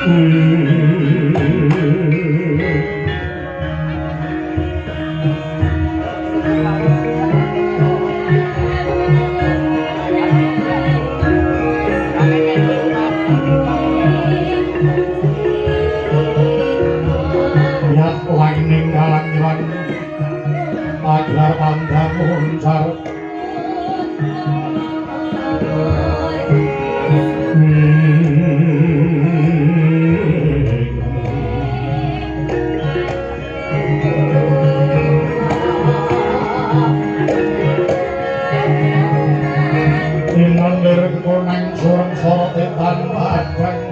Yat langing kalang-ilang agar pandang muncar. Inanir konang sureng sorote tan padang.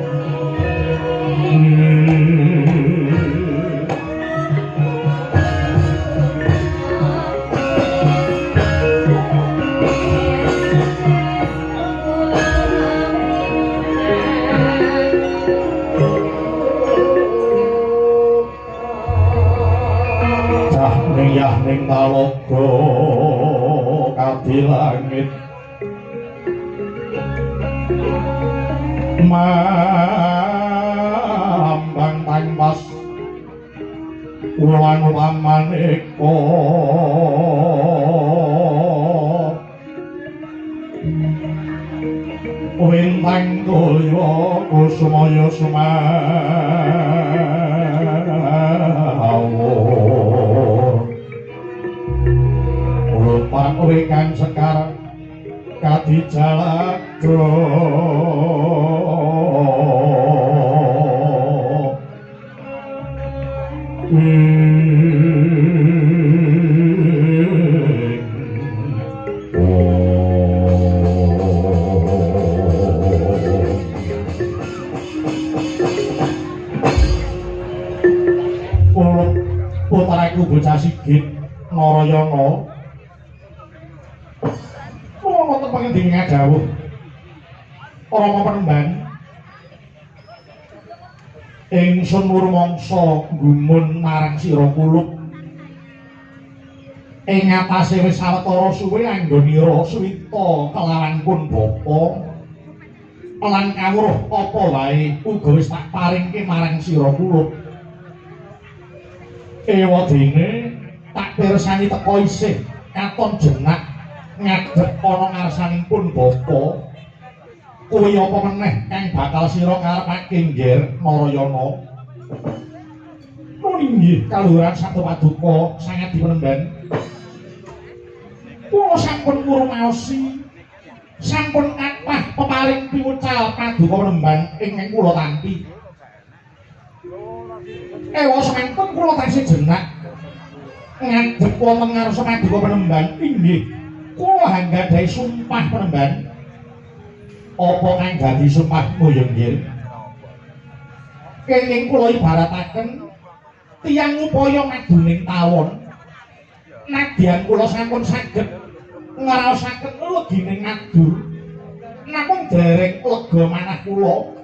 Cah ning talaga kadi langit mambang tangmas ulang pamaneka wintang tulya kusumaya sumawur lupak wekang sekar kadi jalado. Puteraku bocah Sigit Narayana kula wonten pangendika dawuh Rama Penemban, ingsun murmangsa gumun marang sira kulup ing atase wis sawetara suwe anggonira suwita kelawan pun bapa lan kawruh apa wae uga wis tak paringke marang sira kulup. Ewa dene tak pirsani teka isih katon jenak ngadhep ana ngarsaning pun bapa. Kuwi apa meneh kang bakal sira karepake Ngger Narayana? Nun inggih kaluhuran sabda paduka sangat dipenemban. Kula sampun ngrumaosi, sampun kathah peparing piwucal paduka penemban ingkang kula tampi. Ewa semanten kula taksih jenak ngadhep wonten ngarsa paduka penemban. Inggih kula anggadhahi sumpah penemban. Apa kang dadi sumpahmu ya Nggir? Kenging kula ibarataken tiyang upaya maduning tawon. Nadyan kula sampun saged ngraosaken legining adur, namung dereng lega manah kula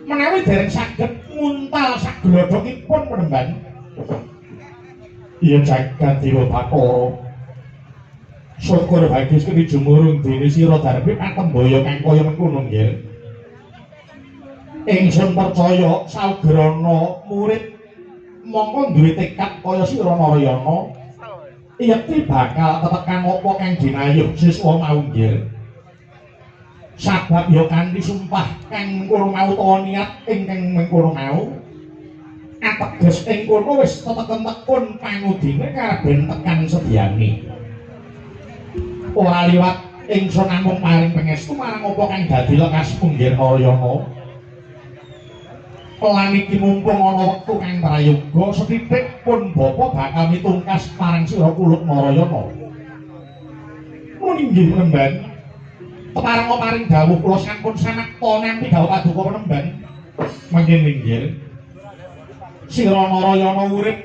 menawi dereng saged nguntal saglodhokipun penemban. Iya jagat dewa Bathara, syukur bagis kene jumurung dene sira darbi patembaya kang kaya mengkono nggih. Ingsun percaya saugrana murid mongko duwe tekad kaya sira Narayana yekti bakal tetekan apa kang dinayuh siswa mau nggih. Sabab ya kanthi sumpah kang mengkono mau utawa niat ingkang mengkono mau ateges ing kono wis teteken tekun pangudine kareben tekan sediane. Ora liwat ingsun namung paring pangestu marang apa kang dadi lekas Nggir Narayana. Lan iki mumpung ana wektu kang prayoga sethithik pun bapa bakal mitungkas marang sira kulup Narayana. Nun inggih penemban. Kepareng paring dawuh kula sampun samekta nampi dawuh paduka penemban. Mangke inggih. Sira Narayana urip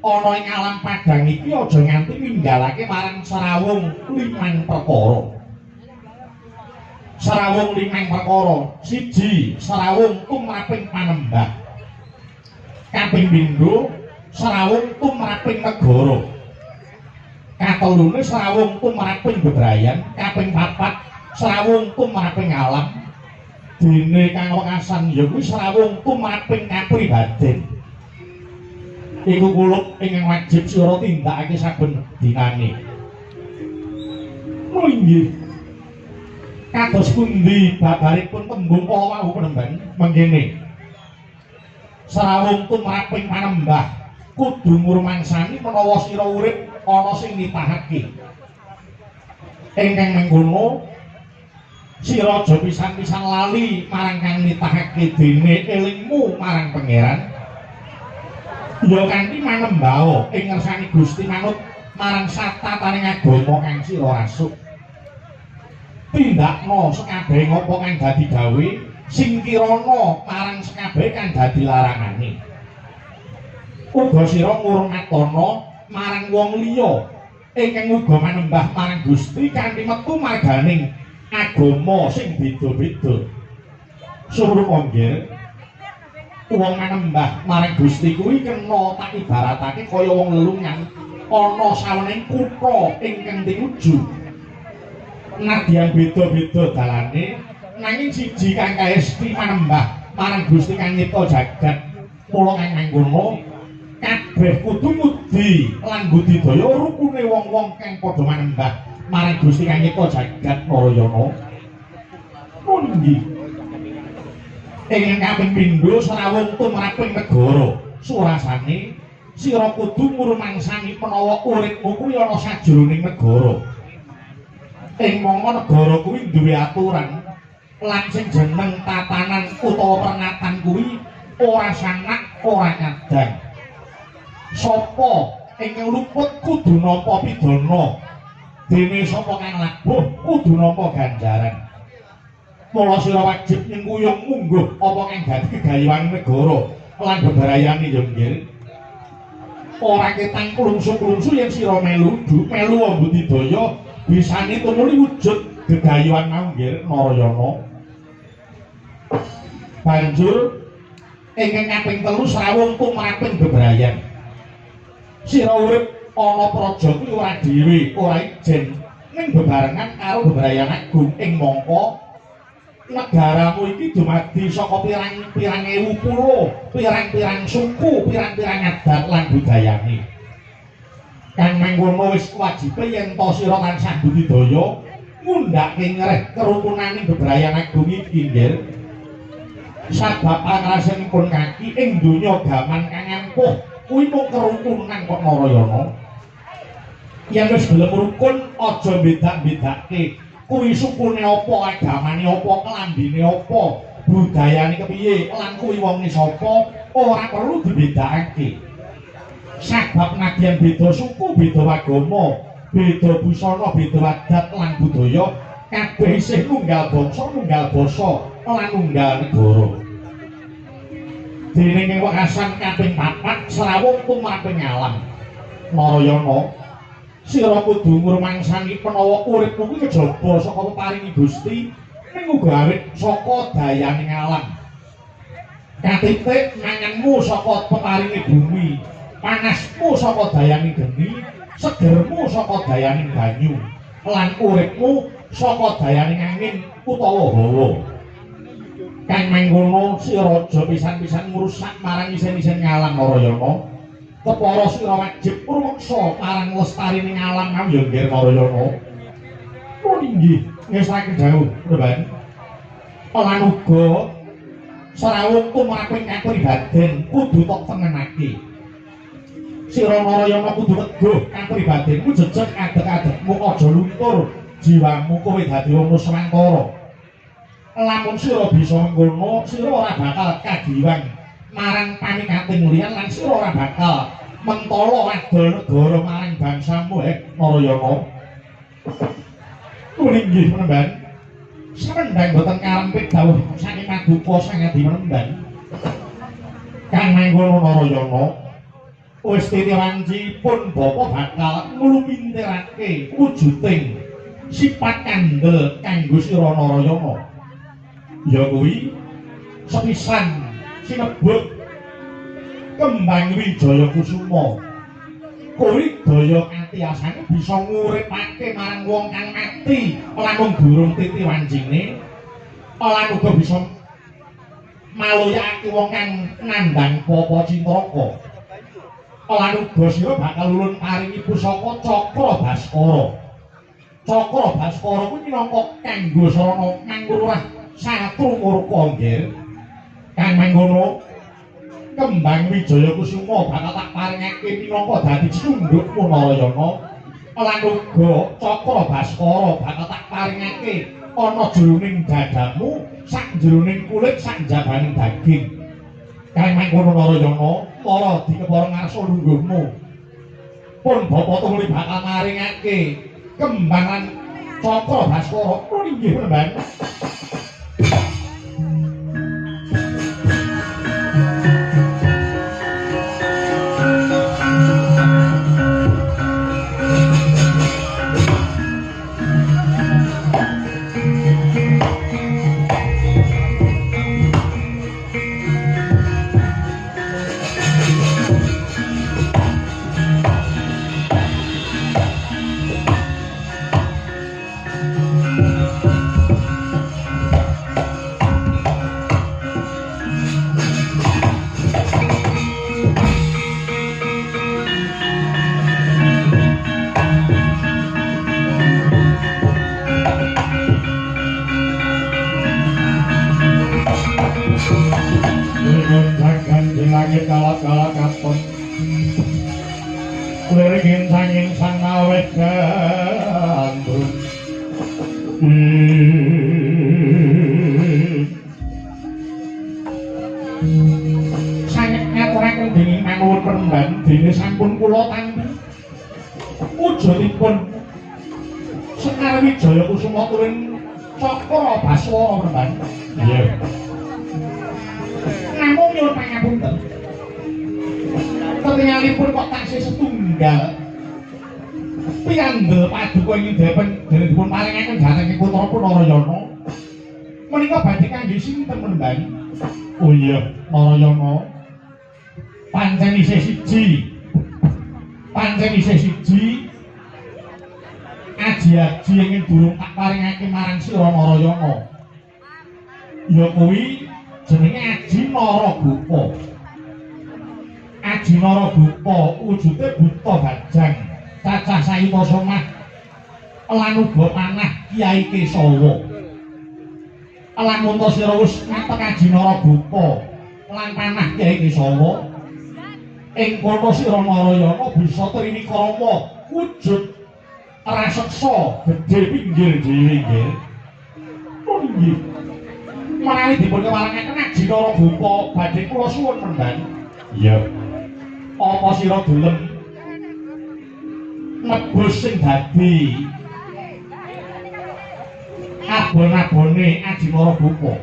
ana ing alam padhang iki aja nganti ninggalake marang srawung limang perkara. Srawung limang perkara. Siji, srawung tumraping panembah. Kaping pindho, srawung tumraping negara. Katelune srawung tumraping bebrayan. Kaping papat, srawung tumraping alam. Dene kang wekasan ya kuwi srawung tumraping kapribaden. Iku kulup ingkang wajib sira tindakake saben dinane. Oh inggih. Kados pundi babaripun tembung kala wau penemban mengkene. Srawung tumraping panembah kudu ngrumangsani menawa sira urip ana sing nitahake. Ingkang mengkono sira aja pisan-pisan lali marang kang nitahake dene elingmu marang Pangeran. Ya kanthi manembaha ing ngersani Gusti manut marang satataning agama kang sira rasuk. Tindakno sekabehe apa kang dadi gawe sing kirana marang sekabehe kang dadi larangane. Uga sira ngurmatana marang wong liya ingkang uga manembah marang Gusti kanthi metu marganing agama sing beda-beda. Sumrupa nggih, wong manembah marang Gusti kuwi kena tak ibaratake kaya wong lelungan ana sawening kutha ingkang tinuju. Nadyan beda-beda dalane, nanging siji kang kaesti manembah marang Gusti kang nyipta jagat. Mula kang mangkono kabeh kudu ngudi lan budidaya rukune wong-wong kang padha manembah marang Gusti kang nyipta jagat Narayana. Pundi ingkang kaping pindho srawung tumraping negara surasane sira kudu ngrumangsani menawa uripmu kuwi ana sajroning negara. Ing mangka negara kuwi duwe aturan lan sing jeneng tatanan utawa pernatan kuwi ora sanak ora kadang. Sapa ingkang luput kudu nampa pidana, dene sapa kang labuh kudu nampa ganjaran. Mula sira wajib nyengkuyung mungguh apa kang dadi gegayuhan negara lan bebarayane ya nggih. Ora ketang klungsu-klungsu yen sira melu melu mbudidaya bisane tumuli wujud gegayuhan mau nggih Narayana. Banjur ingkang kaping telu srawung tumraping bebrayan. Sira urip ana praja kuwi ora dhewe, ora ijen, ning bebarengan karo bebrayan agung ing mangka negaramu iki dumadi saka pirang-pirang ewu pulo, pirang-pirang suku, pirang-pirang adat lan budayane. Kang mangkono wis wajibe yen ta sira tansah budidaya ngundhake ngreh kerukunane bebrayan agung iki nggih. Sabab pangrasanipun kaki ing donya gaman kang ampuh kuwi mung kerukunan kok Narayana. Yen wis gelem rukun aja bedak-bedake kuwi sukune apa, agamane apa, klambine apa, budayane kepiye, lan kuwi wonge sapa, ora perlu dibedakake. Sabab nadyan beda suku, beda agama, beda busana, beda adat lan budaya, kabeh isih nunggal bangsa, nunggal basa, lan nunggal negara. Dening ing wekasan kaping papat srawung tumraping alam. Narayana, sira kudu ngrumangsani menawa uripmu kuwi kejaba saka peparingi Gusti, ning uga awit saka dayaning alam. Katitik manganmu saka peparingi bumi, panasmu saka dayaning geni, segermu saka dayaning banyu, lan uripmu saka dayaning angin utawa hawa. Kang mangkono sira aja pisan-pisan ngrusak marang isen-isen ngalam Narayana. Kepara sira wajib rumeksa marang lestarining alam mau ya nggih Narayana. Oh inggih, ngesake dawuh, Mban. Lan uga srawung tumraping kapribaden kudu tok tengenake. Sira Narayana kudu teguh kapribadenmu jejeg adeg-adegmu aja luntur jiwamu kowe dadi wong Nuswantara. Lamun sira bisa mengkono, sira ora bakal kagiwang marang panikating liyan lan sira ora bakal mentala adol negara marang bangsamu Narayana. Inggih Penemban. Samendang boten karempit dawuh saking paduka Sang Adi Penemban. Kang mangkono Narayana, wis titiwanci pun bapa bakal nglumintirake wujuding sifat kandel kanggo sira Narayana. Ya kuwi sepisan sinebut Kembang Wijaya Kusuma. Kuwi daya katiasane bisa nguripake marang wong kang mati lan wong durung titi wancine, lan uga bisa maloyake wong kang nandhang papa Cintraka. Lan uga sira bakal ulun paringi pusaka Cakra Baskara. Cakra Baskara kuwi minangka kanggo sarana mangrurah satru murka nggih. Kang mangkono Kembang Wijaya Kusuma bakal tak paringake minangka dadi cundhukmu Narayana. Lan uga Cakra Baskara bakal tak paringake ana jroning dadamu, sak jroning kulit, sak jabaning daging. Kang mangkono Narayana, para dikepara ngarsa lungguhmu. Pun bapa tumuli bakal maringake kembang lan Cakra Baskara. Pun inggih Panembahan. Sekar Wijaya Kusuma turin Cakra Baskara Panembahan. Iya. Namung nyuwun pangapunten. Ketingalipun kok taksih setunggal. Piyandel paduka ing depen dene dipun paringaken dhateng putra Narayana. Menika badhe kangge sinten Panembahan? Oh iya, Narayana. Pancen isih siji. Pancen isih siji. Aji-aji ingin durung tak paringake marang sira Narayana. Ya kuwi jenenge Aji Naragopa. Aji Naragopa wujude buta bajang, cacah sayuta somah lan uga panah Kyai Kesawa. Lan munta sira wis ngatek Aji Naragopa lan panah Kyai Kesawa, ing kono sira Narayana bisa trinikrama wujud raseksa gedhe pinggir dhewe nggih. Oh nggih. Menawi dipun keparengaken Aji Naragopa badhe kula suwun Panembahan. Iya. Apa sira gelem nebus sing dadi abon-abone Aji Naragopa?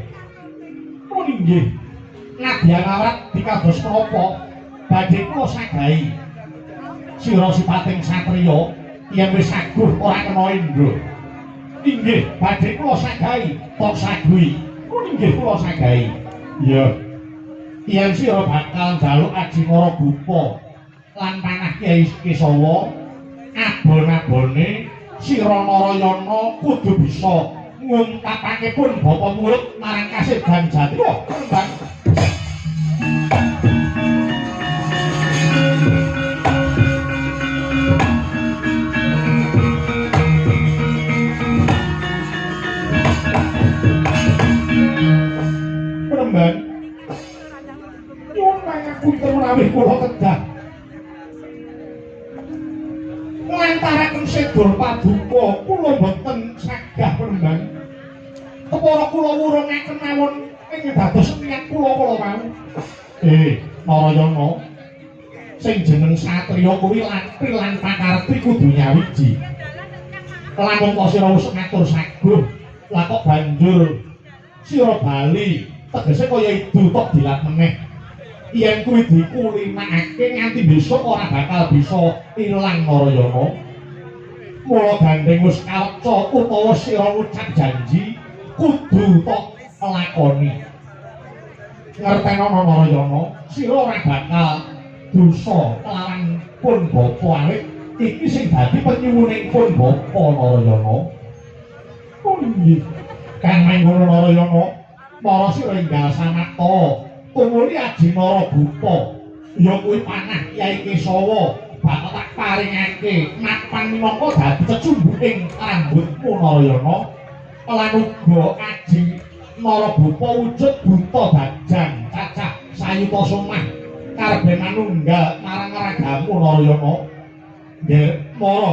Oh nggih. Nadyan awrat dikados menapa badhe kula sagahi. Sira sipating satriya yen wis saguh ora kena indra. Inggih, badhe kula sagahi, tok saguhi. Inggih kula sagahi. Iya. Yen sira bakal njaluk Aji Naragopa lan panah Kyai Kesawa, abon-abone sira Narayana kudu bisa ngungkapake pun bapa murid marang kasedan jati. Wah, Panembahan. Panembahan, nyuwun pangapunten menawi kula kedah nglantaraken sedor paduka kula boten sagah Panembahan. Kepara kula wurungaken mawon ing dados niat kula kala wau. Narayana, sing jeneng satriya kuwi latri lan pakarti kudu nyawiji. Lamun ta sira wis ngatur saguh, lah kok banjur sira bali tegese kaya idu tok dilat meneh. Yen kuwi dikulinakake nganti besok ora bakal bisa ilang Narayana. Mula gandeng wis kaweca utawa sira ngucap janji kudu tok lakoni. Ngertenono Narayana, sira ora bakal dosa kelawan pun bapa awit iki sing dadi penyuwuning pun bapa Narayana. Oh nggih. Kang mangkono Narayana, Para sira enggal samata tumuli Aji Narabupa ya kuwi panah Kyai Kesawa bakal tak paringake mapan minangka dadi cecumbuking rambutmu Narayana lan uga Aji Narabupa wujud buta bajang cacah sayuta somah karepe manunggal marang ragamu Narayana. Nggih mara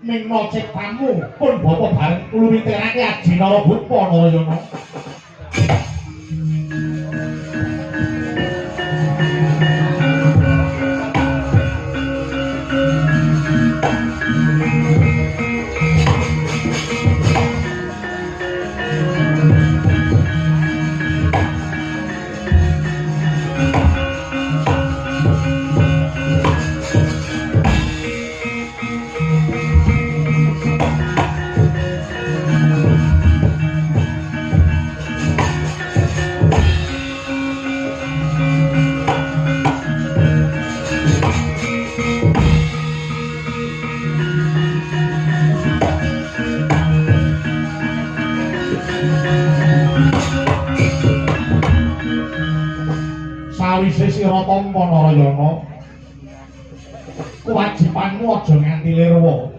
mingna ciptamu pun bapa bareng luwiterake Aji Narabupa Narayana. Sawise sira tampa Narayana, kewajibanmu aja nganti lirwa.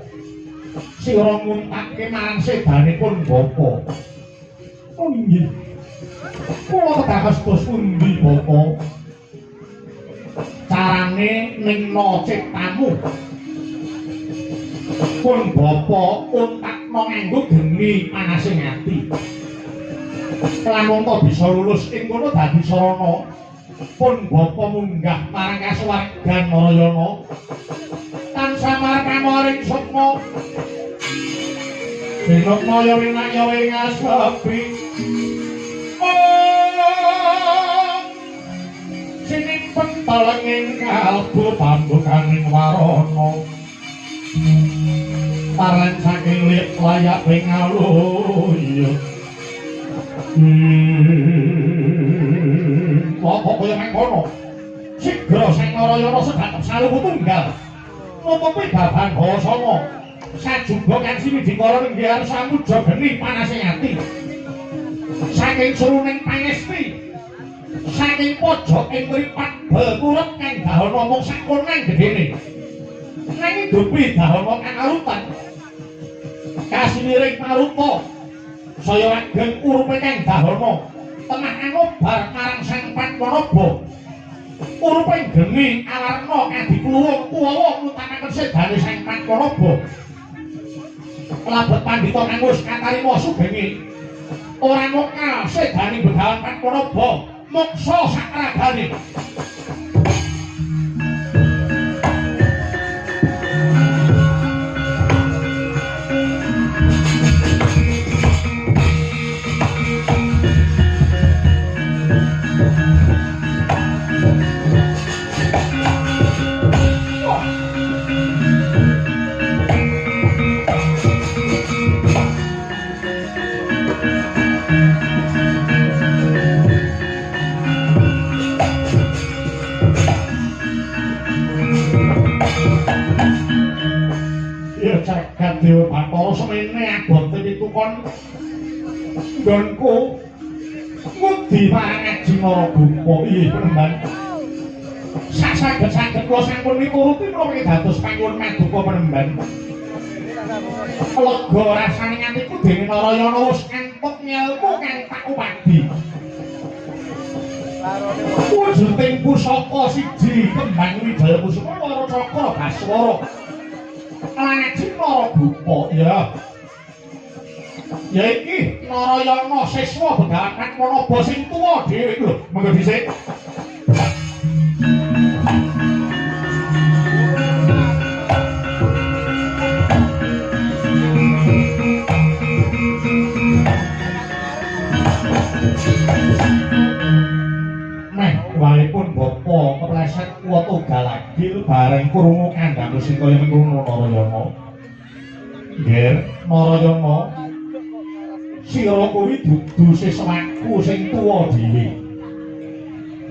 Sira nguntake marang sedanipun bapa. Oh inggih. Kula kedah kados pundi bapa? Carane ningna ciptamu. Pun bapa untakna nganggo geni panasing ati. Lamun ta bisa lulus ing kono dadi sarana. Pun bapa munggah marang kasuwargan Narayana. Tansah markama ing sukma. Sinukmaya winaya ing asepi. Sinimpen telenging kalbu pambukaning warana. Paran saking lip layak ing aluya. Apa kaya mangkono? Sigra Sang Narayana sedatep saluku tunggal. Nutupi baban Hasana. Sajuga kansi widikara nggih samuja geni panasing ati. Saking seruning pangesti. Saking pojok ing mripat bekurep kang dahana mung sakonang gedene. Nanging dupi dahana kang arutan. Kasimiring maruta saya ageng urupe kang dahana. Temah anobar marang Sang Padmanaba. Urupe geni awarna kadipluwung kuwawa ngutamaken sedane Sang Padmanaba. Labet pandhita kang wis katarima sugenge ora mokal sedane Begawan Padmanaba moksa sakragane. Jagat Dewa Bathara semene abote pitukon nggonku ngudi marang Aji Narabupa. Iya penemban. Sak-saged-saged kula sampun mituruti menapa dados panyuwun paduka penemban. Lega rasane atiku dene Narayana wis entuk ngelmu kang tak upadi. Wujuding pusaka siji kembang Wijaya Kusuma loro cakra Baswara. Lan Aji Narabupa ya. Ya iki Narayana siswa Begawan Padmanaba sing tuwa dhewe lho. Monggo dhisik. Meh wae pun bapa kepleset kuwat ugal agil bareng krungu kandhane sing kaya mengkono Narayana. Nggih, Narayana. Sira kuwi dudu siswaku sing tuwa dhewe.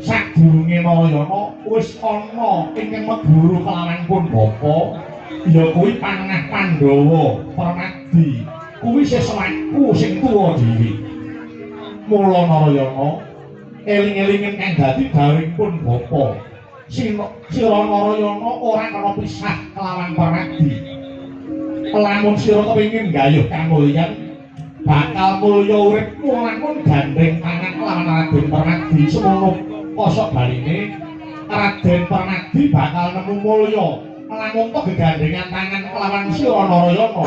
Sadurunge Narayana wis ana ingkang meguru kelawan pun bapa, ya kuwi Pangah Pandhawa Permadi. Kuwi siswaku sing tuwa dhewe. Mula Narayana eling-elingen kang dadi dawuhipun bapa. Sira Narayana ora kena pisah kelawan Permadi. Lamun sira kepengin gayuh kamulyan, bakal mulya uripmu lamun gandheng tangan kelawan Raden Permadi. Semono kosok baline Raden Permadi bakal nemu mulya lamun to gegandhengan tangan kelawan sira Narayana.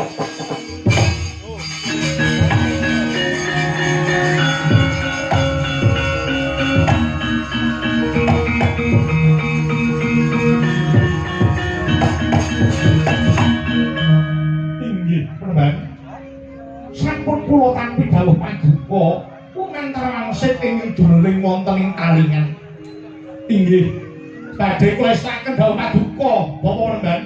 Inggih, Penemban. Sampun kula tampi dawuh paduka kumantar wangsit ing juling wonten ing talingan. Inggih, badhe kula estaken dawuh paduka, Bapak Penemban.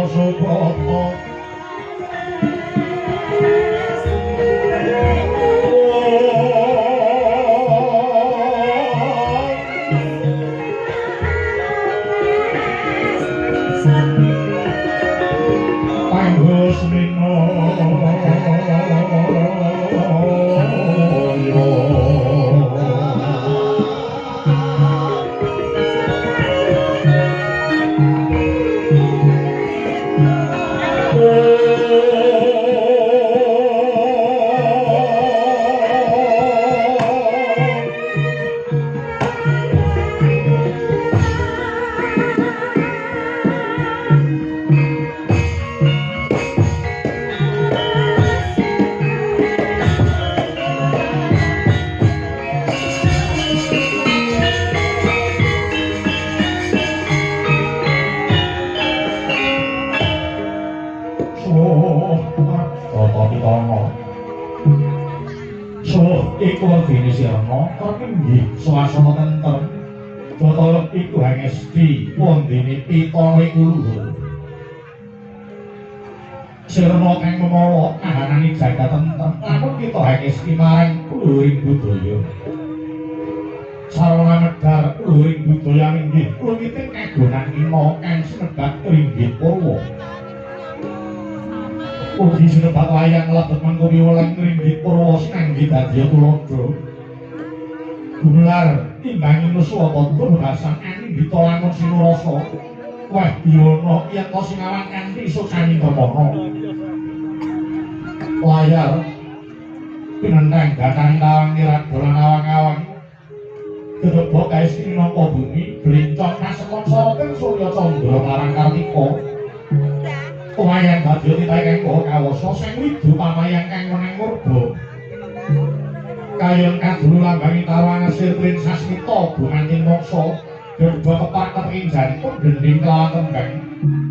Subrata. Tanggus Nino. Swasana tentrem Bathara iku hangesti wondene pitane luhur. Sirna kang memala kahanane jagat tentrem lamun kita hangesti marang luhuring budaya. Sarana medhar luhuring budaya inggih luwiting kagonan ina kang sinebat ringgit purwa. Ugi sinebat wayang lebet mangko piwulang ringgit purwa sinanggi dadya tuladha. Gumelar timbangi nusa padha bebasan anindita lamun sinurasa wah biyono yen to sinawan kanthi sucani permana layar pinenthang gatang tawang niradolan awang-awang dedebok kaesti minangka bumi blincong kasekon soroting surya candra marang kartika wayang badya titahe kang maha kawasa sing widu pamayang kang wenang murba kayon kadulu lambangi tawang asir trin sasmita bumanting moksa gerba kepak kepengin jantung gendhing kelawan kembang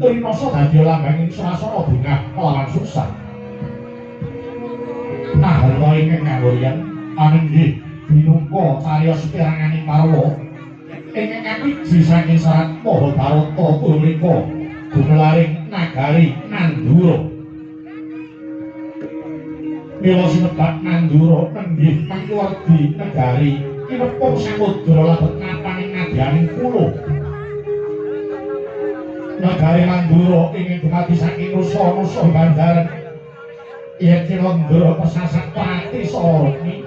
trinasa dadi lambanging swasana bungah kelawan susah. Naharta ingkang kawuryan anenggih binungka cariyos piranganing parwa ingkang kawiji saking serat Mahabharata punika gumelaring nagari Nandura. Mila sinebat Nandura nenggih mangkuwardi negari kinepung samudra lebet napaning nadyaning pulo. Negari Mandura ingkang dumadi saking nusa-nusa bandaran yen Cilendra pesasak pati saha rukmi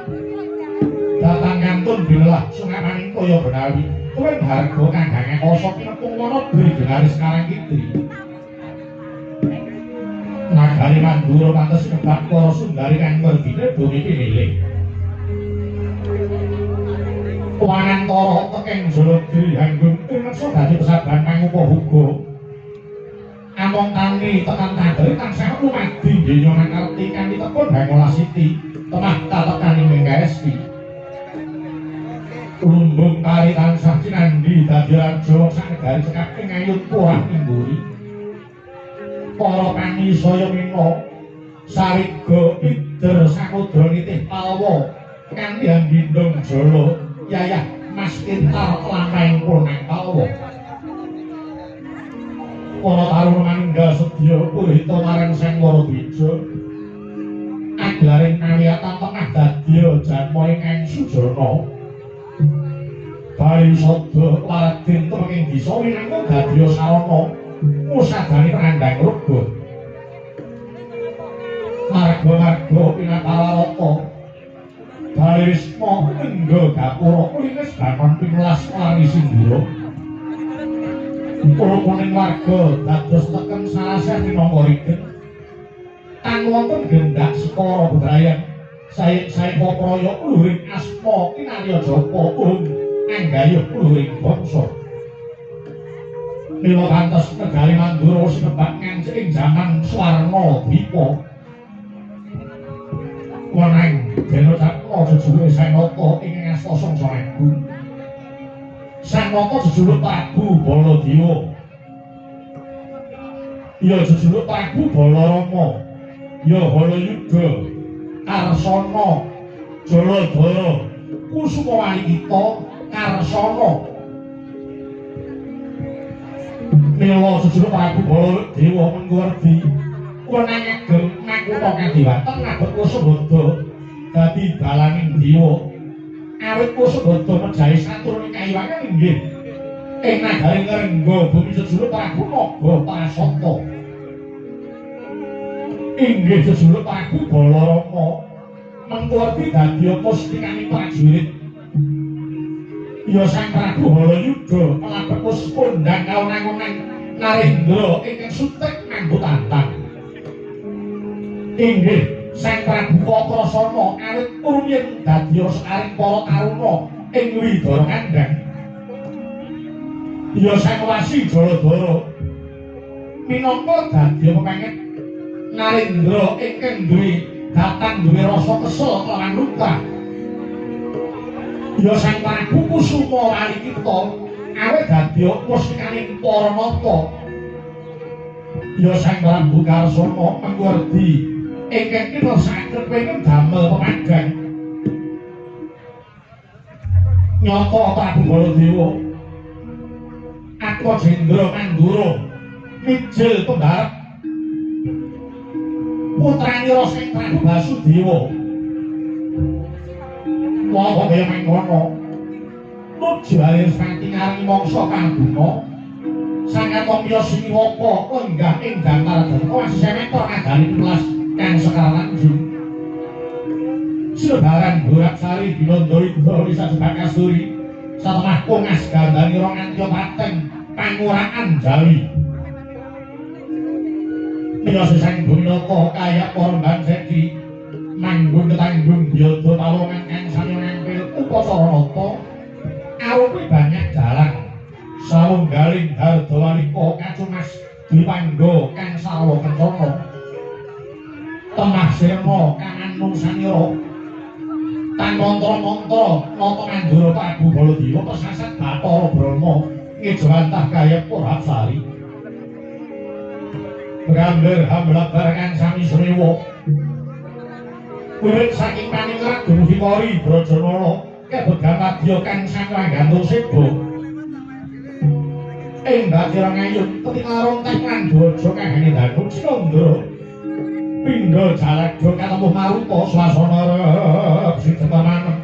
datang kantun bilah sungapaning toya benawi tuwin harga kang gangeng asa kinepung wana dri genaris karang kidri. Nagari Mandura pantes sinebat para sundari kang werdine bumi pinilih. Wanantara tekeng Jaladri hanggung tineksa dadi pesaban pangupa-huga. Among tani tekan tanderi tansah lumadi donya mangerti kanthi tekun hangolah siti temah katekani mengkaesti. Lumbung pari tansah cinandhi dadi raja sak negari cekap ing ayut puah ing mburi. Para pani saya mina sariga pider samudra nitih palwa kanthi handindong jala yayah mas pintar lampahing punang palwa. Para taruna manunggal sedya puhita marang Sang Waradwija aglaring kawiyatan tengah dadya janma ingkang sujana. Bali sada Raden tumenging disa winangka dadya sarana ngusadani prandhang rega. Marga-marga pinatawarata Bali Wisma engga gapura kulinis bangon pinulas warni sindura. Rukuning warga dados teken sarasah minangka rigen. Tan wonten gendak sekara bebrayan sae-sae praya luhuring asma kinarya japa um anggayuh luhuring bangsa. Mila kantos negari Mandura sinebat ngancik ing jaman Swarna Dwipa. Wenang denocapna jejuluke Sanata ing asta Sangsa Agung. Sanata jejuluk Prabu Baladewa. Ya jejuluk Prabu Balarama. Ya Halayuda, Karsana, Jaladara, Kusuma Walikita, Karsana. Mila sejuluk Prabu Baladewa Mengkuwerdi wenang ageng makutha kadiwanten ngabet Kusubada dadi dalanging dewa. Awit Kusubada mejahi saturuning kayiwangan inggih ing nagari Ngrengga bumi sejuluk Prabu Naga Prasata. Inggih sejuluk Prabu Balarama Mengkuwerdi dadi mustikaning prajurit. Ya Sang Prabu Halayuda kelabet wis kondhang kawenang-wenang Narendra ingkang sutek nganggo tantang. Inggih Sang Prabu Kakrasana awit rumiyin dadi sekaring para taruna ing Widara Kandhang. Ya Sang Wasi Jaladara minangka dadi pepenget Narendra ingkang duwe datang duwe rasa kesel kelawan luka. Ya Sang Prabu Kusuma Walikita awit dadi mustikaning para nata. Ya Sang Prabu Karsana Mengkuwerdi ingkang kina saged pengen damel pemadang. Nyata Prabu Baladewa Atmajendra Mandura mijil pembarep putranira Sang Prabu Basudewa. Monggo kaya mangkono nuju Arismati ngarengi mangsa kanguna Sang Katomya Siniwaka lenggah ing dampar dana semeter nagari 17 kang Sekar Tanjung. Silebaran Boraksari Binanda Indra Lisajebak Kasturi satemah kongas gandhanira nganti pateng panguraan Jawi. Mila Sang Buminata kaya para Sedi manggung ketanggung biyada pawongan kang sami ngampil upacara nata arupi banyak dalang sawunggaling hardawalika kacumas dwipangga kang sarwa kencana temah sirna kang anung sanira tan mantra-mantra nata Mandura Prabu Baladewa pesasat Bathara Brahma ngejawantah kaya Purhapsari Gambar hamblabar kang sami srewa wiwit saking paningrat dumugi Kori Brajanala kebegan wadya kang sangkanggantung seba ing Batira Ngayun ketingal rontek lan dwaja kang danu Cinandra pindha jalagda katemuh maruta swasana rep sidemanan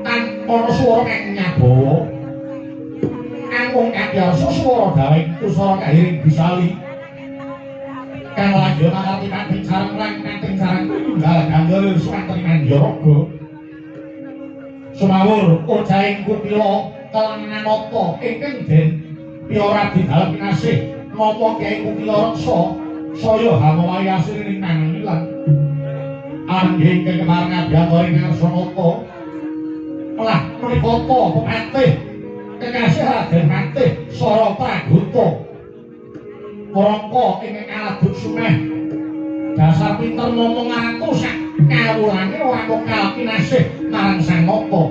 tan ana swara kang nyabawa angkung kadyarsa swara dawing tusara kahiring bisali kang lanjut ngarti pating sareng lan pating sareng tunggal gandul suwanten manjaraga sumawur ojaing kutila kelanganata ingkang den piyora di dalem kinasih napa Kyai Kutila Reksa saya hamawahi asring mangilan angge ingkang kemareng abiyantara ing ngarsanata lah menika pepatih kekasih Raden Patih Sara Pragota Rangka ingkang aladut sumeh dasar pinter momong ratu sak kawulane ora mung kalkinasih marang Sang Nata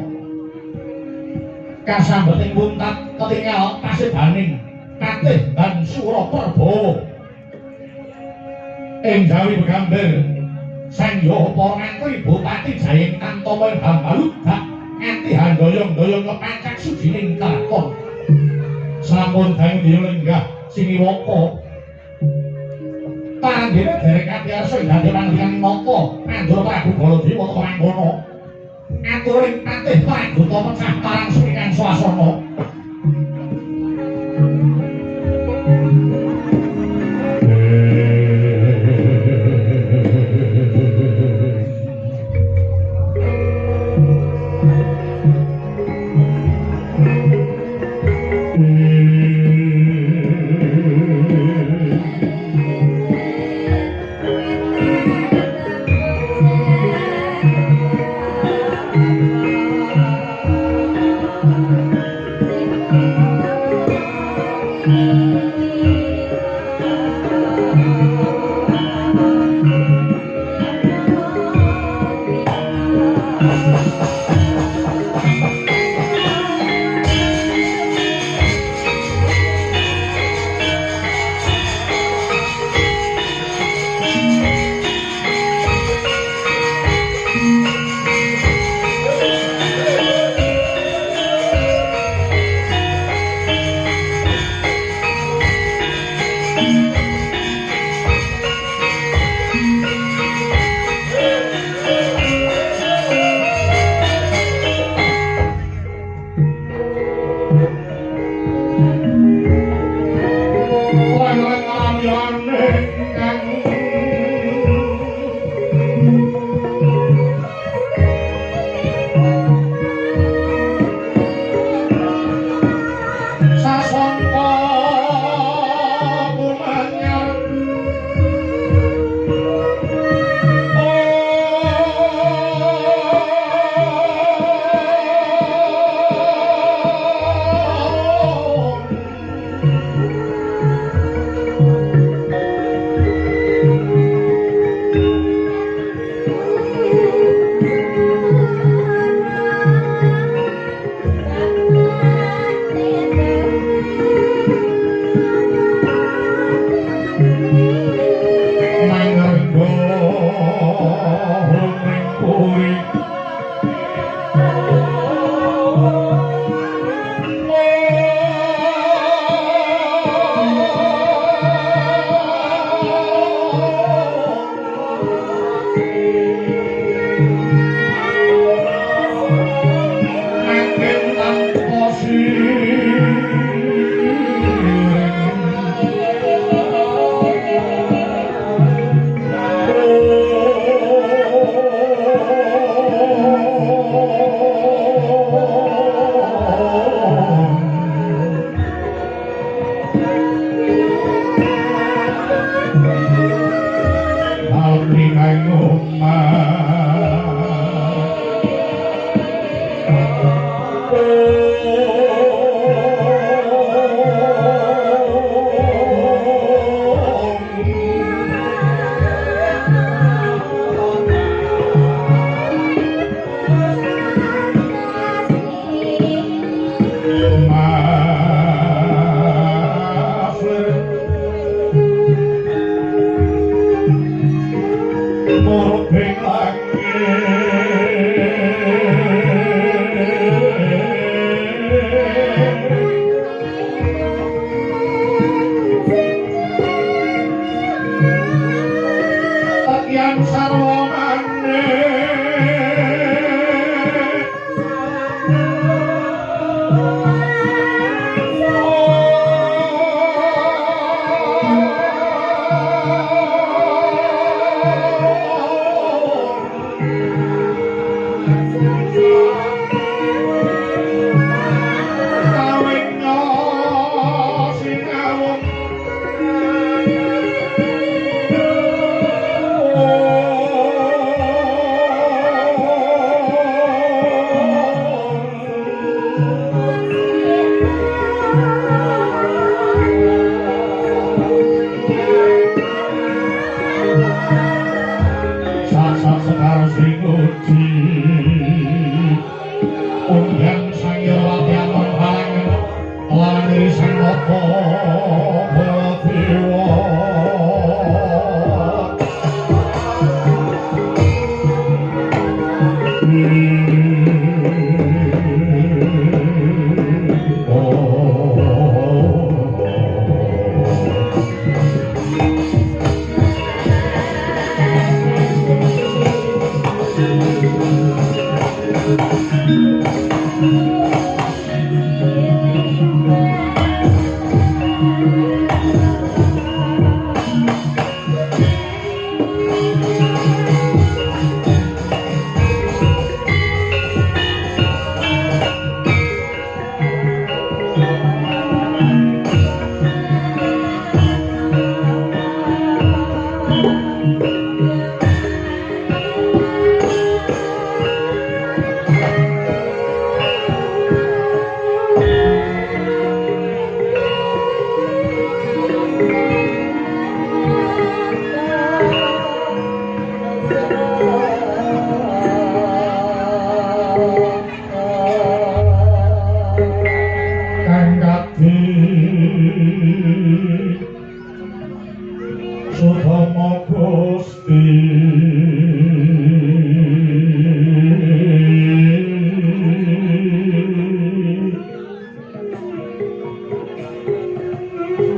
kasambeting buntat ketingal pasibaning Patih ban Sura Perbawa ing Jawi Begamber Sang Yaha para ngantri Bupati Jayeng Tantama ing Hambaludak nganti handoyong-doyong kepancak sujining kraton sampun dangu lenggah siniwaka panggene derek katyarsa ing dadi pangriyan nata Mandura Prabu Baladewa teka mangkono aturing patih Pragota pecah parang suwikan swasana. Thank you.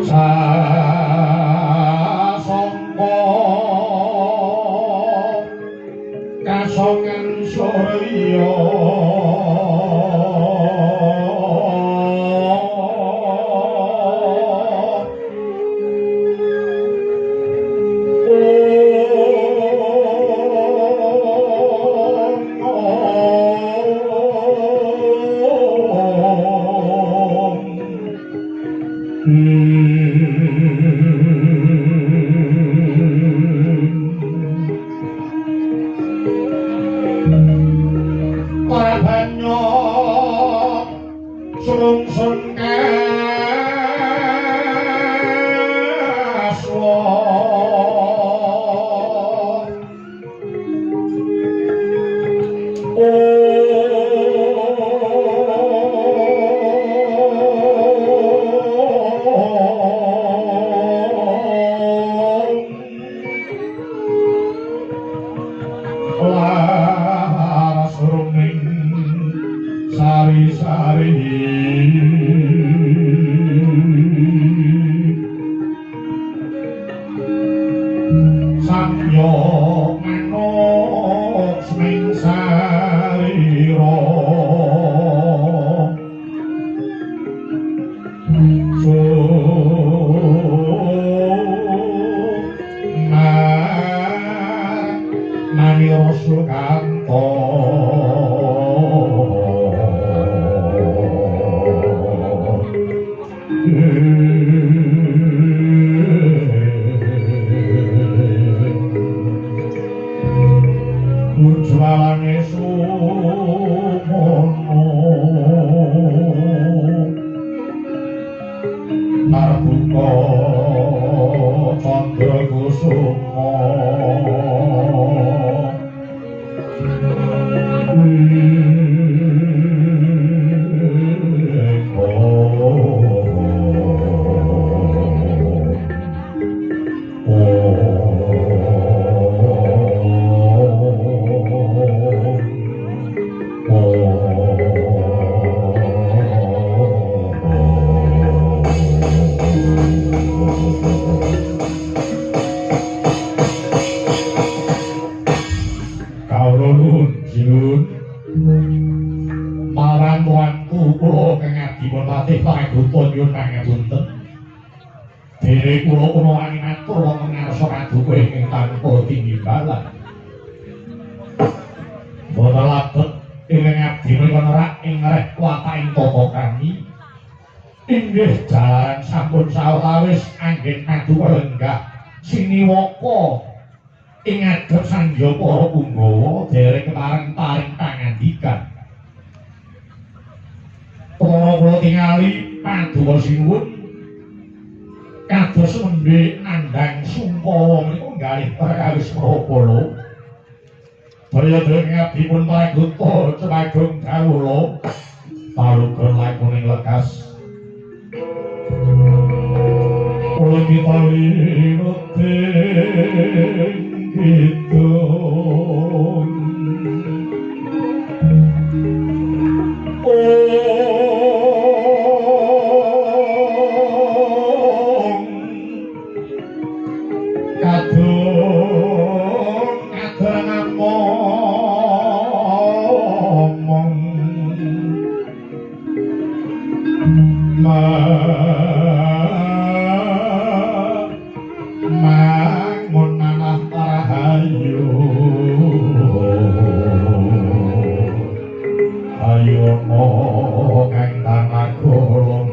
Sa Samya manuk sing sarira manira sukanta ujwalane sumono marbuka candra kusuma inggih jalaran sampun sawetawis anggen paduka lenggah siniwaka ing ngadhep sangya para punggawa dereng kepareng paring pangandikan. Para kula tingali paduka sinuwun kados nembe nandhang sungkawa menika nggalih perkawis prapala. Daya-daya ngabdi pun praguta cemagung kawula palugon lakuning lekas. Kula kita linuting kidung ong kadung kadang ngomong mangun manah rahayu ayo kang tanagolong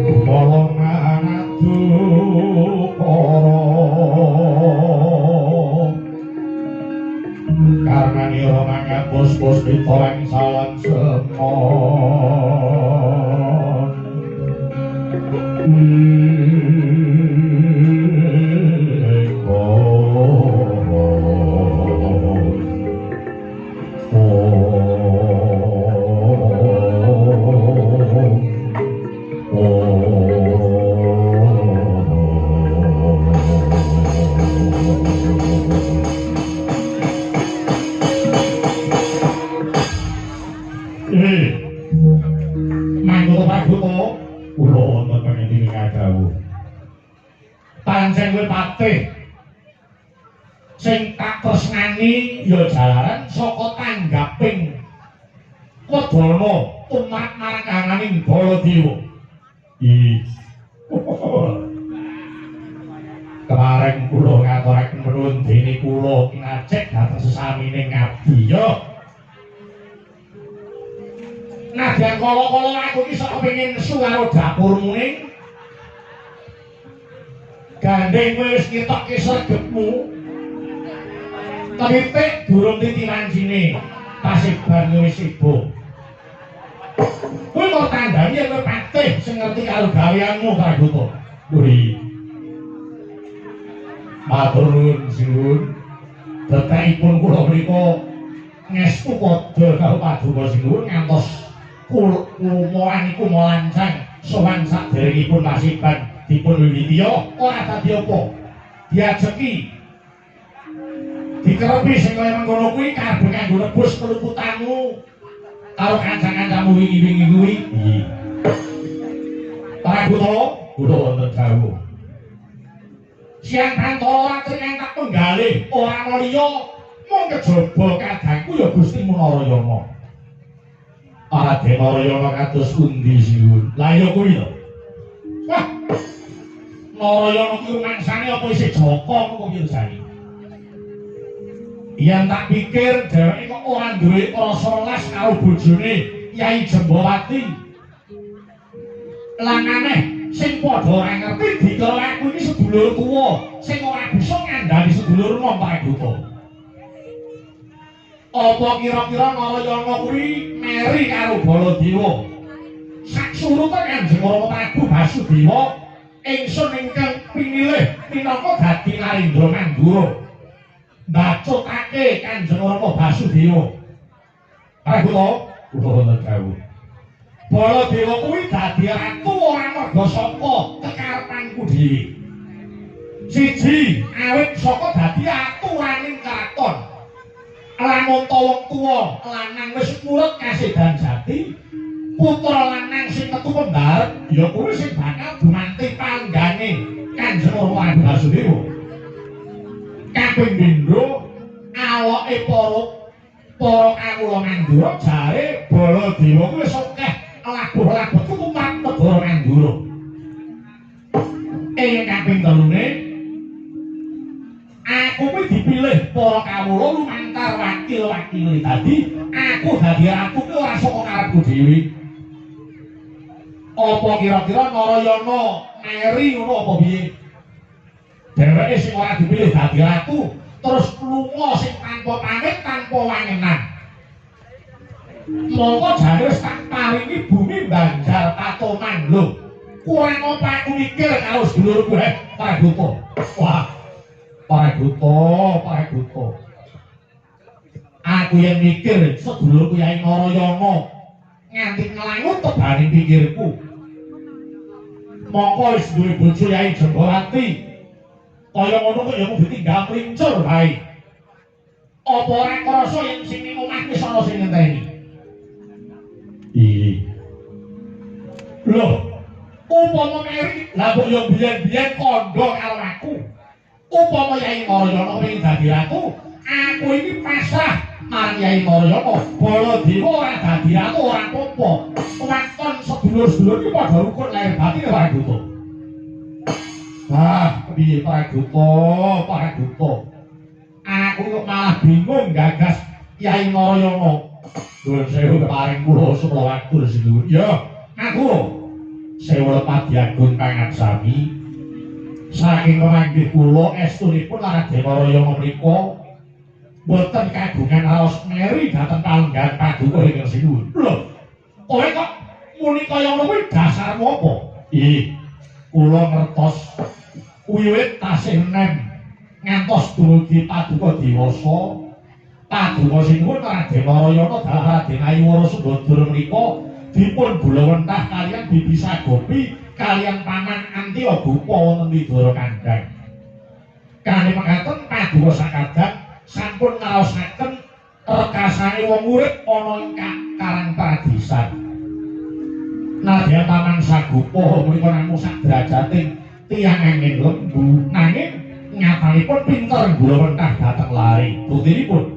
kumala ngadu para karnanira mangapus puspita wangsalan semon. Sing tak tresnani ya jalaran saka tanggaping wedana tumrap marang kangane Baladewa. Kemarin kula ngaturaken nuwun dene kula kinacek dhateng sesamining ngabdi ya. Nadyan kala-kala aku iki sok kepengin nesu karo dapurmu ning gandeng kowe wis ngetokke sregepmu. Titik durung titi wancine pasiban wis ibu. Kuwi mau tandani yen kowe patih sing ngerti karo gaweanmu Praguta. Kuwi. Matur nuwun sinuwun. Detekipun kula mriku ngestu padha karo paduka sinuwun ngantos kula niku mlancang sowan saderengipun pasiban dipun wiwiti ya ora dadi apa. Diajeki dikerepi sing kaya mengkono kuwi kabeh kanggo nebus keluputanmu karo kanca-kancamu wingi-wingi kuwi. Praguta kula wonten dawuh. Siang pantara ratri kang tak penggalih ora ana liya mung kejaba kadangku ya Gusti Narayana. Raden Narayana kados pundi sinuwun? Lah ya kuwi lho. Wah. Narayana kuwi rumangsane apa isih jaka ngono kuwi jane. Yen tak pikir dheweke kok ora duwe rasa welas karo bojone Yai Jembawati. Lan aneh sing padha ora ngerti dikira aku iki sedulur tuwa sing ora bisa ngandhani sedulur nom Pragoto. Apa kira-kira Narayana kuwi meri karo Baladewa? Sak surute Kanjeng Rama Prabu Basudewa ingsun ingkang pinilih minangka dadi Narendra Mandura. Mbacutake Kanjeng Rama Basudewa. Pragoto, kula wonten dawuh. Baladewa kuwi dadi ratu ora merga saka kekarepanku dhewe. Siji, awit saka dadi aturaning kraton. Lamun ta wong tuwa lanang wis murut kasedan jati, putra lanang sing metu pembarep ya kuwi sing bakal gumanti panggane Kanjeng Rama Basudewa. Kaping pindho aloke para kawula Mandura jare Baladewa kuwi wis akeh labuh-labuh tumrap negara Mandura. Ing kaping telune aku kuwi dipilih para kawula lumantar wakil-wakile. Dadi aku dadi ratu kuwi ora saka karepku dhewe. Apa kira-kira Narayana meri ngono apa piye? Dheweke sing ora dipilih dadi ratu terus lunga sing tanpa pamit tanpa wangenan. Mongko jane wis tak paringi bumi Banjar Patoman lho. Kurang apa aku mikir karo sedulurku heh Pragoto. Wah. Pragoto, Pragoto. Aku yang mikir sedulurku Yai Narayana nganti nglangut tebane pikirku. Mongko wis duwe bojo Yai Jembawati. Kaya ngono kok ya mung ditinggal mlincur wae. Apa ora krasa yen sing ning omah wis ana sing ngenteni? Iya. Loh, upama meri, lah kok ya biyen-biyen kandha karo aku. Upama Yai Narayana pengen dadi ratu, aku iki pasrah marang Yai Narayana. Baladewa ora dadi ratu ora apa-apa. Waton sedulur-sedulur iki padha rukun lahir batin Pragoto. Wah, piye Pragoto, Pragoto. Aku kok malah bingung gagas Yai Narayana. Nuwun sewu keparing kula sumela watur sinuwun. Ya, aku sewu lepat diagung pangaksami. Saking pemanggih kula estunipun Raden Narayana menika boten kagungan raos meri dhateng palenggan paduka ingkang sinuwun. Lho, kowe kok muni kaya ngono kuwi dasarmu apa? Ih, kula ngertos wiwit tasih enem ngantos dumugi paduka dewasa. Paduka sinuwun Raden Narayana dalah Raden Ayu Wara Sembadra menika dipun gulawentah kaliyan Bibi Sagopi kaliyan paman Antya Gupa wonten Widara Kandhang. Kanthi mekaten paduka sakadang sampun ngraosaken rekasane wong urip ana ing Karang Pradisan. Nadyan paman Sagopa menika namung sak derajating tiyang angin lembu, nanging nyatanipun pinter gulawentah dhateng lare. Buktinipun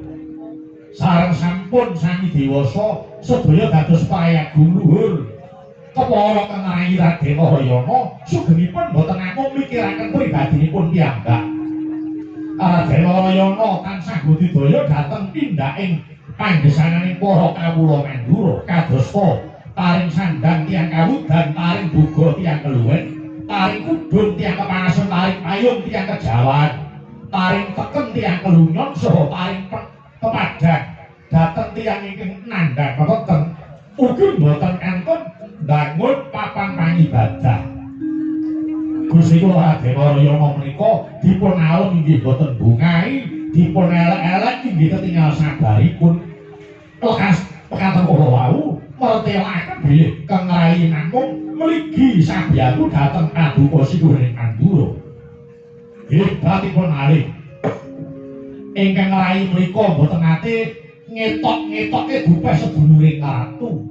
sareng sampun sami dewasa sedaya dados prayaga luhur. Kepara kengai Raden Narayana sugengipun boten namung mikiraken pribadinipun piyambak. Raden Narayana tansah budidaya dhateng tindaking panggesananing para kawula Mandura kadosta paring sandang tiyang kawudan, paring boga tiyang keluwen, paring kudung tiyang kepanasan, paring payung tiyang kejawan, paring teken tiyang kelunyon, saha paring pepadang dhateng tiyang ingkang nandhang pepeteng ugi mboten kantun mbangun papan pangibadah. Gusti kula Raden Narayana menika dipun alem inggih boten bungahi, dipun elek-elek inggih ketingal sabaripun. Lekas pekaten kula wau mertelaken bilih Kang Rai namung mligi sabiyantu dhateng paduka sinuwun Mandura. Hebatipun malih ingkang rai menika boten nate ngetok-ngetoke gupeh seduluring ratu.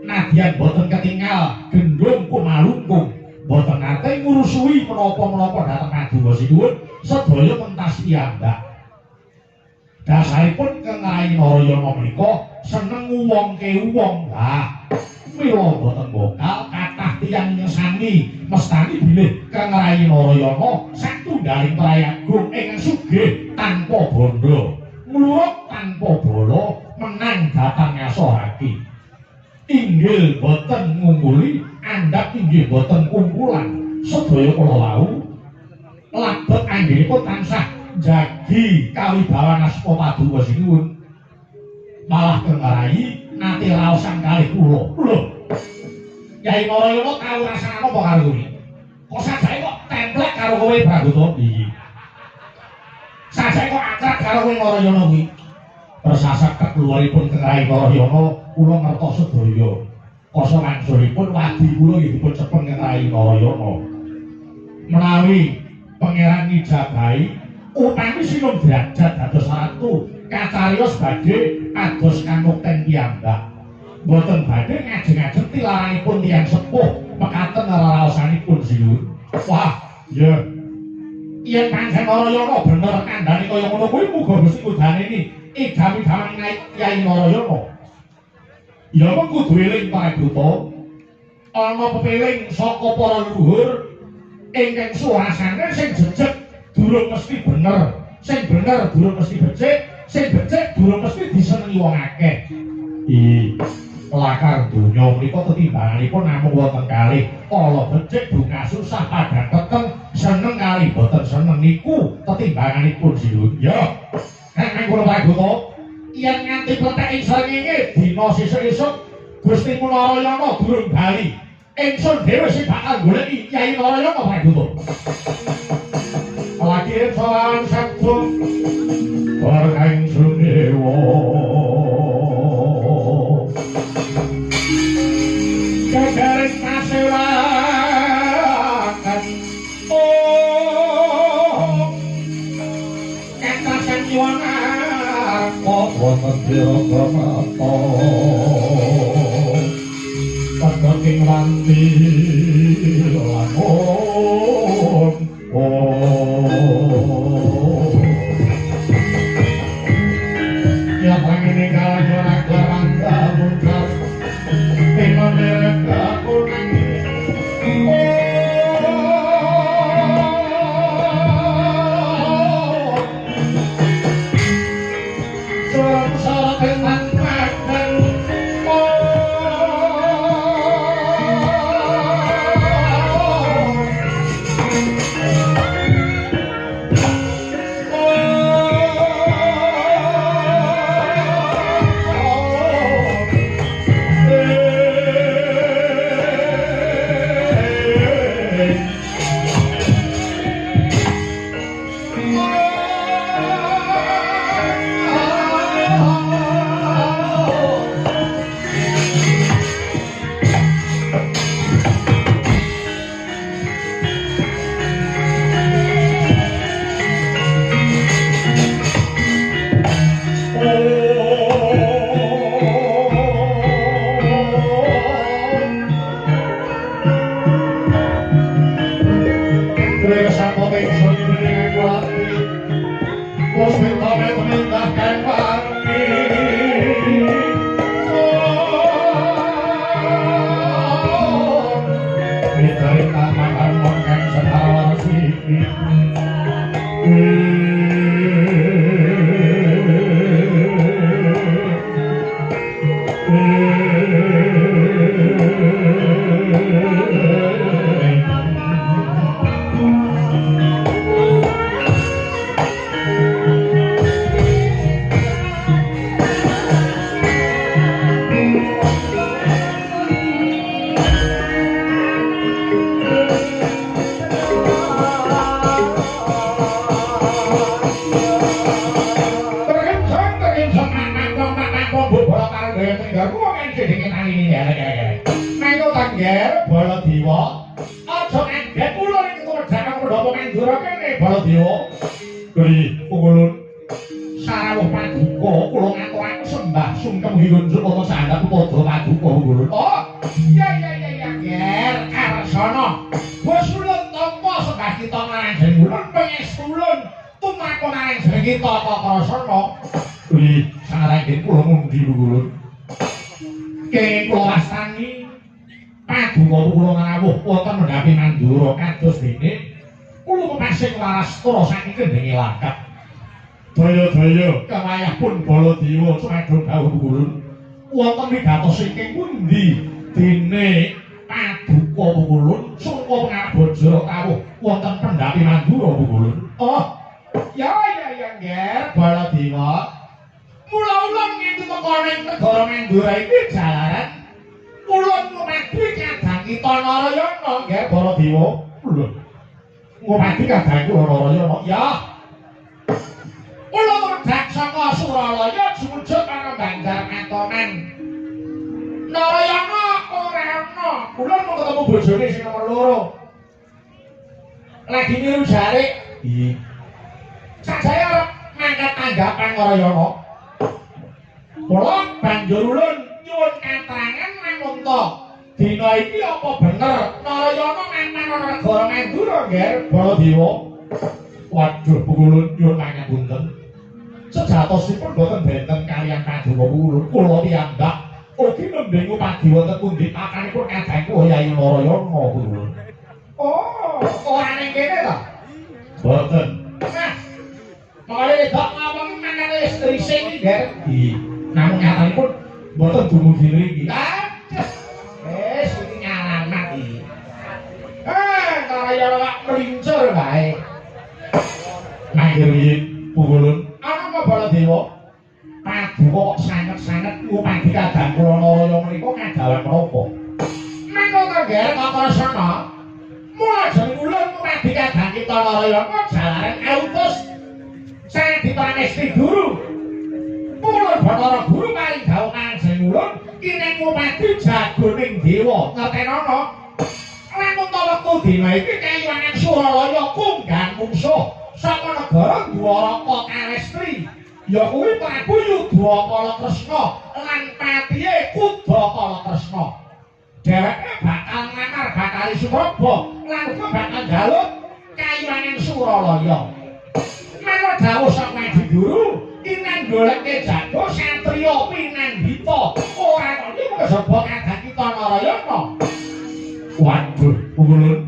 Nadyan boten ketingal gendhong kumalungkung, boten nate ngurusui menapa-menapa dhateng paduka sinuwun sedaya mentas piyambak. Dasaripun Kang Rai Narayana menika seneng nguwongke wong. Lah, mila boten bokal kathah tiyang ngesani mestani bilih Kang Rai Narayana satunggaling prayagung ingkang sugih tanpa bondo, mluruk tanpa bala, menang dhateng ngasohake. Inggil boten ngungkuli, andhap inggih boten kungkulan. Sedaya kala wau labet anggenipun tansah njagi kawibawan asma paduka sinuwun. Malah Kang Rai nate raosan kalih kula. Lho. Yai Narayana tau rasane apa karo kowe? Kok sajake kok templek karo kowe Pragoto? Iya. Sajake kok akrab karo kowe Narayana kuwi? Persasat keluaripun Kang Rai Narayana kula ngertos sedaya. Kasa wangsulipun wadi kula nggih dipun cepeng Kang Rai Narayana. Menawi Pangeran ngijabahi utami sinung derajat dados ratu kacariyos badhe kados kanukten piyambak. Mboten badhe ngajeng-ajeng tilaranipun tiyang sepuh mekaten reraosanipun sinuwun. Wah, iya. Yen pancen Narayana bener kandhane kaya ngono kuwi muga Gusti ngudaneni idam-idaman Kyai Narayana. Ya mung kudu eling Pragoto. Ana pepeling saka para leluhur ingkang suasane sing jejeg durung mesti bener, sing bener durung mesti becik, sing becik durung mesti disenengi wong akeh. Lakar donya menika tetimbanganipun namung wonten kalih, ala becik bunga susah padang peteng, seneng kalih boten seneng niku tetimbanganipun sinuwun. Ya, nek mangkono Pragoto, yen nganti plethek ing srengenge dina sesuk-esuk Gusti Narayana durung bali, ingsun dhewe sing bakal goleki Kyai Narayana Pragoto. Lagi sowan sabda bareng sunewa gagaring pasewakan oh katasan yuwana wonten diraga mata padha ing wanti lamun oh ya pangene kala raga rangga mungkar timane kuning sembah kita marang jeneng ulun pangestu ulun tumrap marang jeneng kita Kakrasana. Wih, sanget kula ngundi ulun. Kenging kula wastani paduka kula ngrawuh wonten mendhapi Mandura kados dene kula pepasing warastra saking kendhinge langkat. Daya-daya kawayah pun Baladewa cumadung dawuh ulun. Wonten wigatos ingkang pundi dene paduka ulun sungka pangabajara kawuh wonten pendhapi Mandura ulun. Oh, ya ya ya Nger Baladewa. Mula ulun nganti teka ning negara Mandura iki jalaran ulun ngupadi kadang kita Narayana Nger Baladewa. Lho. Ngupadi kadang kula Narayana. Ya. Ulun tumedhak saka Suralaya jumujud ana Banjar Katonan. Narayana ora ana. Ulun mung ketemu bojone sing nomor 2. Lagi niru jarik. Iya. Sajane arep mangkat tanggapan Narayana. Mula banjur ulun nyuwun katerangan lamun ta dina iki apa bener Narayana mantan ana negara Mandura Nger Baladewa. Waduh ulun nyuwun pangapunten. Sejatosipun boten benten kaliyan paduka ulun. Kula piyambak ugi nembe ngupadi wonten pundi pakanipun kadang kula Yai Narayana ulun. Oh, ora ning kene ta? Boten. Nah, mangkane wedok ngomong mangkane wis rising iki, Nger. Iya. Namung nyatanipun boten dumugi mriki. Aduh. Wis iki nyalamat iki. Narayana kok mlincur wae. Mangke riyin ulun ana apa Baladewa? Paduka kok sanget-sanget ngupadi kadang kula Narayana menika kadawan menapa? Mangko to Nger Kakrasana. Mula jeneng ulun ngupadi kadang kita Narayana jalaran autus Sang Dipramesti Guru. Kula Bathara Guru paring dawuh kanjeng ulun kineng ngupadi jagoning dewa ngertenono. Lamun ta wektu dina iki kayuwangan Suralaya kunggan mungsuh saka negara Dwaraka Kalestri ya kuwi Prabu Yudhakala Kresna lan patihe Kudakala Kresna. Dheweke bakal nglamar Bathari Supraba lan uga bakal njaluk kayuwangan Suralaya. Mangka dawuh saka Adi Guru kinang goleke jago satriya pinandhita ora kaya kejaba kadang kita Narayana. Waduh ulun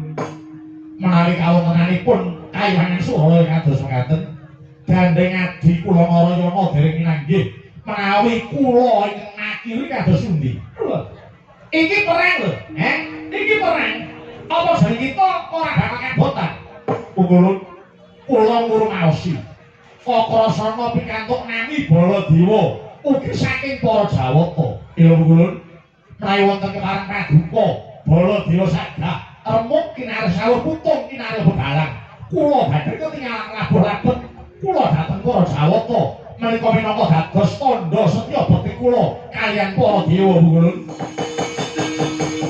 menawi kawontenanipun kayuwangan Suralaya kados mekaten gandeng adi kula Narayana dereng minanggih menawi kula ingkang makili kados pundi. Iki perang lho, iki perang. Apa jeneng kita ora bakal kabotan? Ulun kula ngrumaosi Kakrasana pikantuk nami Baladewa ugi saking para Jawata. Iya ulun menawi wonten kepareng paduka Baladewa sadah remuk kinarih sawur putung kinarih bebalang. Kula badhe ketingalan labuh labet kula dhateng para Jawata menika minangka dados tandha setya bekti kula kaliyan para dewa ulun.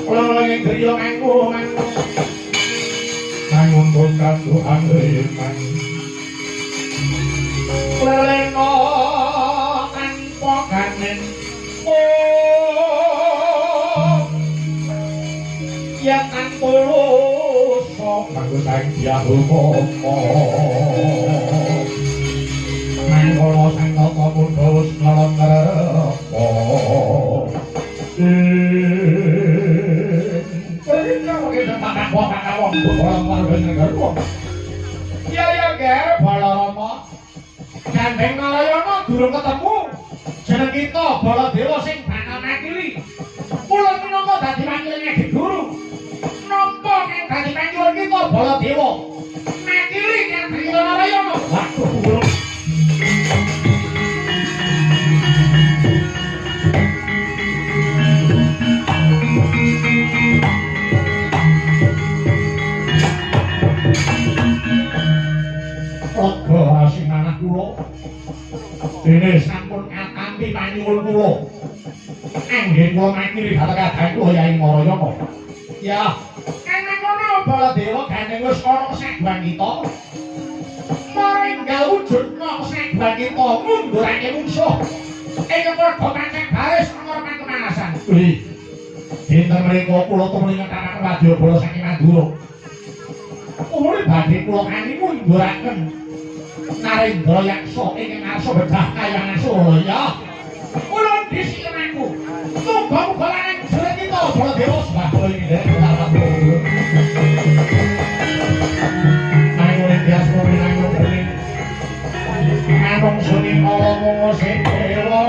Kula ing griya kanggo mangun kanggo angreman lelena tanpa ganen. Oh ya tanpa lusa kanggo sang Hyang Rama mangkala sang tata mudha wis nglengrepa. Ya ya Ger Balarama gandeng Narayana durung ketemu jeneng kita Baladewa sing bakal makili. Kula minangka dadi wakile Adi Guru nampa kang dadi panyuwun kita Baladewa makili kang dadi Narayana. Waduh ulun Raga asinanah kula dene sampun katampi panyuwun kula anggen kula makili dhateng kadang kula Yai Narayana. Ya kang ngono Baladewa gandeng wis ana kesaguhan kita maringgal wujudna kesaguhan kita ngundurake mungsuh ing padha pancen baris ana kemalasan. Wih Dinten mriku kula tumrap kang wadyabala saking Mandura. Umure badhe kula kani munduraken Narendra Yaksa ingkang arsa bedah kayang asura ya. Kula dhisik aku. Muga-muga lanang jere kita Baladewa sembah kula iki nderek Prabu. Nanging biasa minangka bening. Manung suni kala mung sedewa.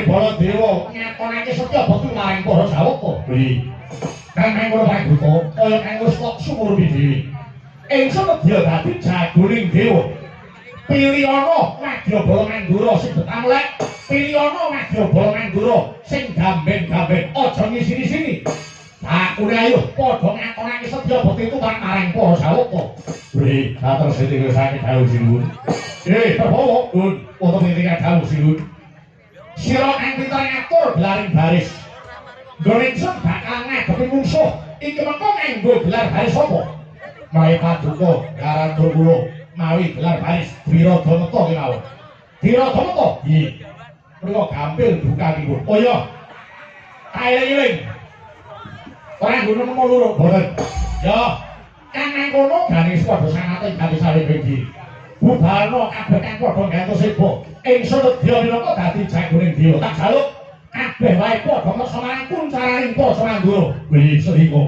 Baladewa ngatonake setya bekti marang para Jawata. Kuwi. Kang kanggo Prabuta kaya kang wis kok sumurbi dhewe. Ingsun nedya dadi jagoning dewa. Pilihana Wadyabala Mandura sing betamlek, pilihana Wadyabala Mandura sing gamben-gamben aja ngisini-sini. Bakune ayo padha ngatonake setya bekti tumrap marang para Jawata. Kuwi katur sing kersane dawuh sinuwun. Prabowo, wonten ing dawuh sinuwun. Sira kang pinter ngatur gelaring baris. Nggone ingsun bakal ngadepi mungsuh. Iki mengko nganggo gelar baris apa? Mawi paduka ngarantur kula mawi gelar baris Wiradameta kemawon. Wiradameta? Nggih. Mriko gampil bukanipun. Oh iya. Kaeling-eling. Ora nggono nemu loro, boten. Ya, kang nang kono ganis padha sangate garis sawe iki. Bubarno kabeh kang padha gantos seba. Ingsun nedya minangka dadi jagoning dewa. Tak jaluk kabeh wae padha meksa marang kuncaraning para Mandura. Kuwi sendika.